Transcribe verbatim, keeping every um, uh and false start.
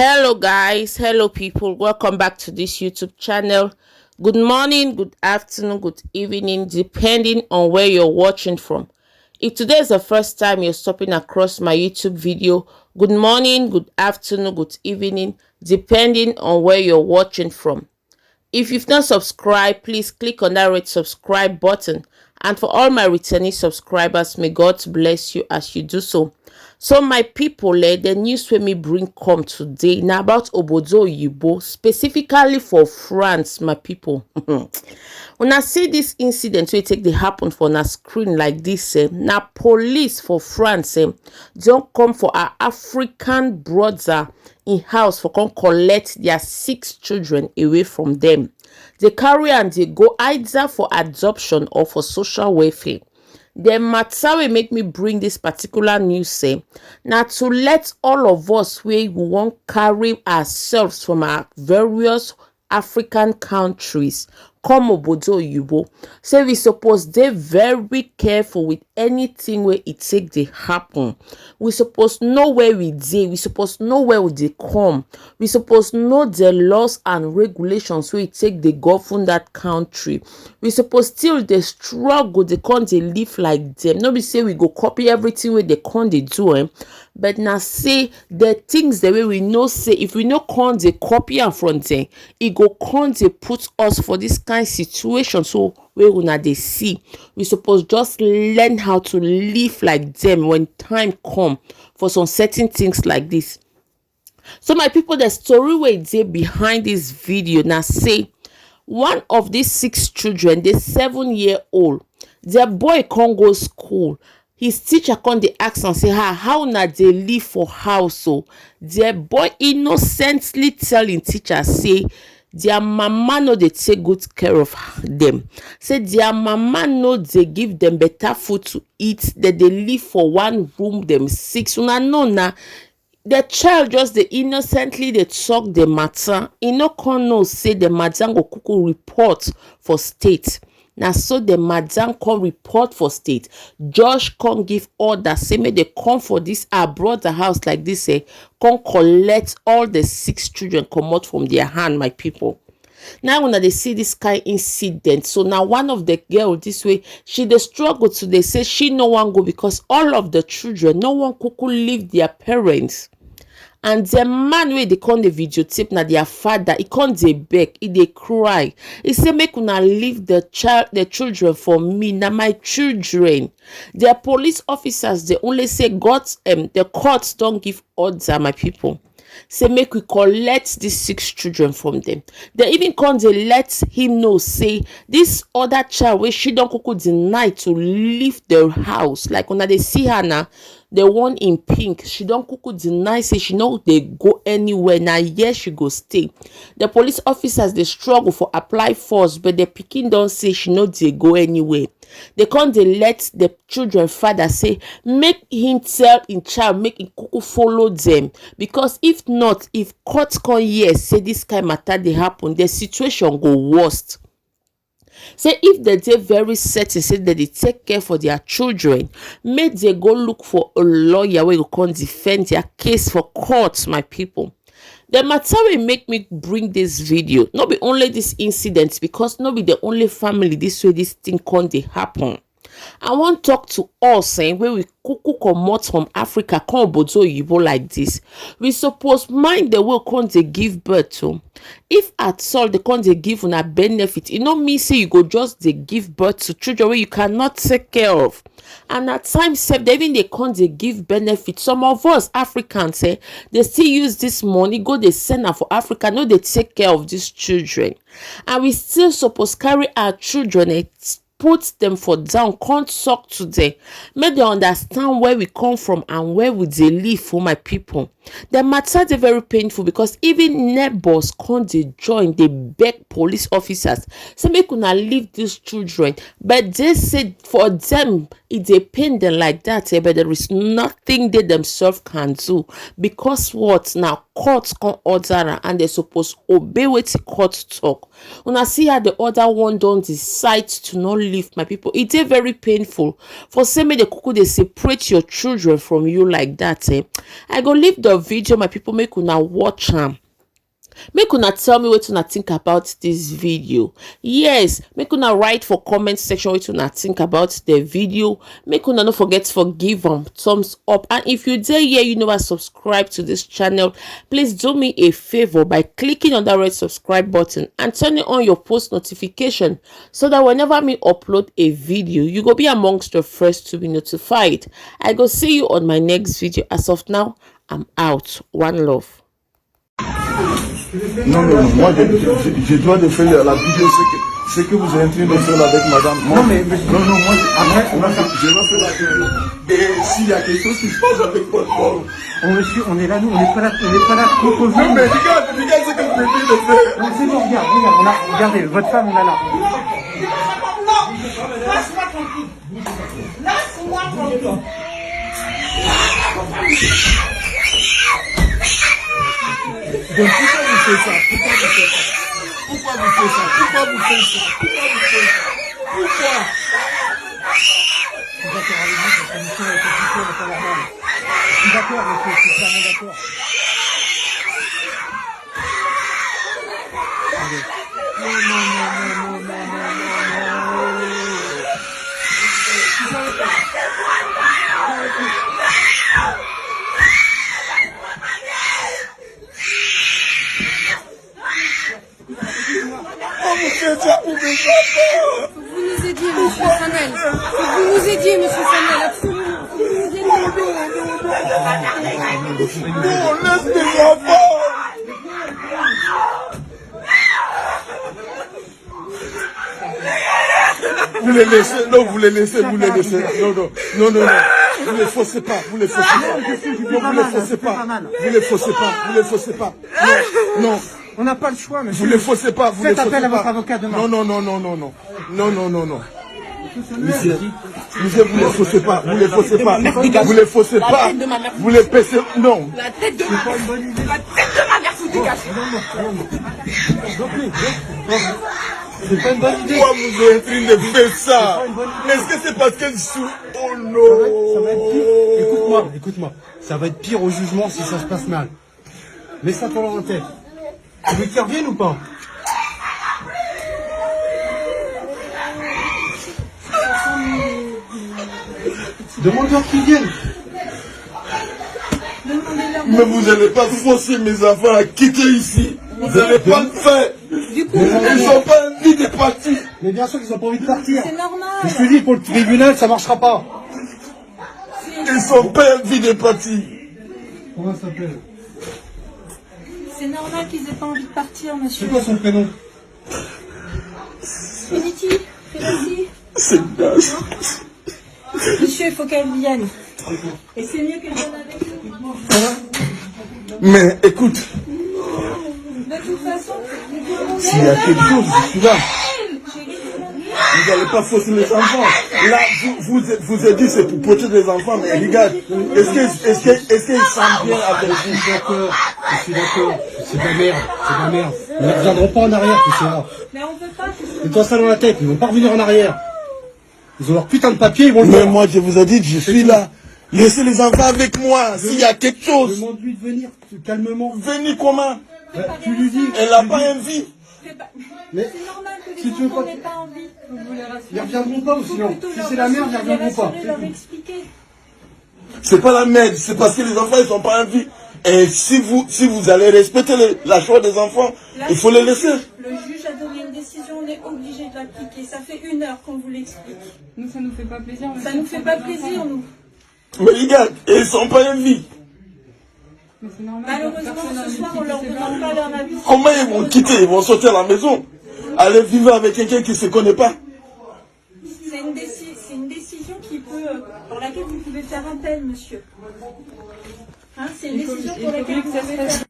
Hello guys, hello people, welcome back to this YouTube channel. Good morning, good afternoon, good evening, depending on where you're watching from. If today is the first time you're stopping across my YouTube video, good morning, good afternoon, good evening, depending on where you're watching from. If you've not subscribed, please click on that red subscribe button. And for all my returning subscribers, may God bless you as you do so. So my people, eh, the news wey me bring come today na about obodo oyibo, specifically for France, my people. Una see this incident wey take dey happen for una screen like this, eh? Na police for France, eh, don come for our African brother in house for come collect their six children away from them. They carry and they go either for adoption or for social welfare. The matter will make me bring this particular news, say, na to let all of us wey we wan carry ourselves from our various African countries come obodo oyibo. Say we suppose dey very careful with anything wey e take dey happen. We suppose know where we dey, we suppose know where we dey come, we suppose know the laws and regulations wey e take dey govern that country. We suppose still dey struggle, dey come dey live like them. No be say we go copy everything wey they come dey do, eh? But na say the things the way we know say if we no come dey copy am from them, e go come dey put us for this kind situation. So wey una dey see, we suppose just learn how to live like them when time come for some certain things like this. So my people, the story wey dey behind this video na say one of these six children, the seven year old, the boy come go school. His teacher come dey ask am say, "Ha, how una dey live for house?" So the boy innocently tell him teacher say their mama no dey take good care of them. Say their mama no dey give them better food to eat. They dey live for one room, them six. Una know na the child just dey innocently dey talk the matter. E no come know say the madam go kuku report for state. Na so the madam come report for state. Judge come give order say make they come for this our brother house like this, eh, come collect all the six children comot from their hand, my people. Now una dey see this kind incident. So now one of the girl this way, she dey struggle to dey say she no wan go because all of the children no wan kuku leave their parents. And the man wey dey come dey videotape na their father, he come dey beg, he dey cry. He say make una leave the child, the children for me, na my children. The police officers dey only say God, um, the court don give order, my people, say make we collect these six children from them. They even come dey let him know say this other child wey she don kuku deny to leave the house, like una dey see her now, the one in pink, she don kuku deny say she no dey go anywhere, na here she go stay. The police officers dey struggle for apply force, but the pikin don say she no dey go anywhere. They come dey let the children father say make him tell him child make him kuku follow them, because if not, if court come hear say this kind matter dey happen, the situation go worst. Say if they dey very certain say they dey take care for their children, make they go look for a lawyer wey go come defend their case for court, my people. The matter wey make me bring this video, no be only this incident, because no be the only family this way this thing come dey happen. I wan talk to us, eh, wey we kuku comot from Africa come obodo oyibo like this. We suppose mind the way come dey give birth to. If at all they come dey give una benefit, e no mean say you go just dey give birth to children wey you cannot take care of. And at times sef, they even dey come dey give benefit. Some of us Africans, eh, they still use this money go dey send am for Africa, no dey take care of these children. And we still suppose carry our children, eh, put them for down, come talk to them, make they understand where we come from and where we dey live, for my people. The matter dey very painful because even neighbors come dey join dey beg police officers say make una leave these children, but they say for them e dey pain them like that, eh, but there is nothing they themselves can do, because what, na court come order am and they suppose obey wetin court talk. Una see how the other one don decide to not leave, my people. E dey very painful for say make the kuku dey separate your children from you like that, eh? I go leave the Video, my people, make una watch am. Make una tell me wetin una think about this video. Yes, make una write for comment section wetin una think about the video. Make una no forget for give am thumbs up. And if you dey here, you never subscribe to this channel, please do me a favor by clicking on that red subscribe button and turning on your post notification so that whenever me upload a video, you go be amongst the first to be notified. I go see you on my next video. As of now, I'm out. One love. Non, non, non, moi je, je, je dois de faire la vidéo, ce que, ce que vous êtes en train de faire avec madame. Moi, Non, mais monsieur, non, non, moi, après, on va faire. je dois faire la vidéo. Et s'il y a quelque chose qui se passe avec votre corps, On, monsieur, on est là, nous, on n'est pas là, on n'est pas là contre vous. Non, mais regarde, regarde ce que vous êtes en train de faire. Non, c'est bon, regarde, regarde, on a, regardez, votre femme, on a là. Laisse-moi tranquille. Laisse-moi tranquille. Donc pourquoi vous faites ça ? Pourquoi vous faites ça ? Pourquoi vous faites ça ? Pourquoi vous faites ça ? Pourquoi vous faites ça ? Pourquoi ? Je suis d'accord avec vous, parce que monsieur, effectivement, n'est pas normal. Je suis d'accord, monsieur, je suis clairement d'accord. On vous fait ça pour mes enfants. Faut que vous nous aidiez, monsieur Samuel. Faut que vous nous aidiez, monsieur Samuel. Absolument. Faut que vous nous aidiez. Non, laisse mes enfants. Vous les laissez, non, vous les laissez, vous les laissez. Non, non, non, non, non. Vous les forcez pas, vous les forcez pas. Non, vous les forcez pas. Vous les forcez pas, vous les forcez pas. Non, non. On n'a pas le choix, Vous monsieur. Les forcez pas, vous les Faites forcez appel à pas. Votre avocat demain. Non, non, non, non, non, non. Non, non, non, non. Monsieur, monsieur, vous les forcez pas, vous les forcez pas, vous les forcez pas, vous les pèsez, non. La tête de ma mère. La tête de ma mère, vous dégagez. C'est pas une bonne idée. Pourquoi vous êtes en train de faire ça ? Est-ce que c'est parce que je suis... Oh Ça va être pire. Écoute-moi, écoute-moi. Ça va être pire au jugement si ça se passe mal. Mets ça toujours en tête. Tu veux qu'il revienne ou pas ? Demande-leur qu'ils viennent. Mais vous n'allez pas forcer mes enfants à quitter ici. Vous n'allez pas le faire. Du coup, Ils n'ont pas envie de partir. Mais bien sûr qu'ils ont pas envie de partir. C'est normal. Je te dis, pour le tribunal, ça marchera pas. Ils n'ont pas envie de partir. Comment ça s'appelle ? C'est normal qu'ils aient pas envie de partir, C'est monsieur. Quoi son prénom ? Trinity, Trinity. C'est Monsieur, il faut qu'elle vienne. Et c'est mieux qu'elle vienne avec nous. Mais écoute, De toute façon, s'il y a quelque chose, je suis là. Vous n'allez pas forcer les enfants. Là, vous, vous, vous êtes dit c'est pour porter des enfants, mais regarde, est-ce que, est-ce que, est-ce qu'ils sont bien avec vous ? Je suis d'accord. Je suis d'accord. C'est de la merde. C'est de la merde. Ils ne reviendront pas en arrière, tout ça. Mais on veut pas que Mets-toi ça dans la tête. Ils vont pas revenir en arrière. Ils ont leur putain de papier, ils vont le Mais faire. moi, je vous ai dit, je suis là. Laissez les enfants avec moi. S'il y a quelque chose, Demande-lui de venir calmement. Venez comment ? Bah, tu lui dis. Elle n'a pas envie. Mais C'est normal que les Si tu veux enfants pas- n'aient pas envie. Ils reviendront pas ou Faut sinon. plutôt Si leur c'est la merde, ils rassurer, les reviendront pas. rassurer, leur expliquer. C'est pas la merde, c'est parce que les enfants ils sont pas envie. Et si vous, si vous allez respecter le- la choix des enfants, il faut les laisser. Le juge a donné une décision, on est obligé de l'appliquer. Ça fait une heure qu'on vous l'explique. Nous, ça nous fait pas plaisir. Ça nous fait pas plaisir, nous. Mais regarde, ils sont pas envie. Mais c'est normal. Malheureusement, Personne n'a ce envie soir, de on leur quitter demande ses pas parents. Leur avis. Comment ils vont quitter ? Ils vont sortir la maison. Aller vivre avec quelqu'un qui ne se connaît pas. C'est une, déci- c'est une décision qui peut, euh, pour laquelle vous pouvez faire appel, monsieur. Hein, c'est une Il faut, décision il pour faut laquelle mieux que vous ça se pouvez passe faire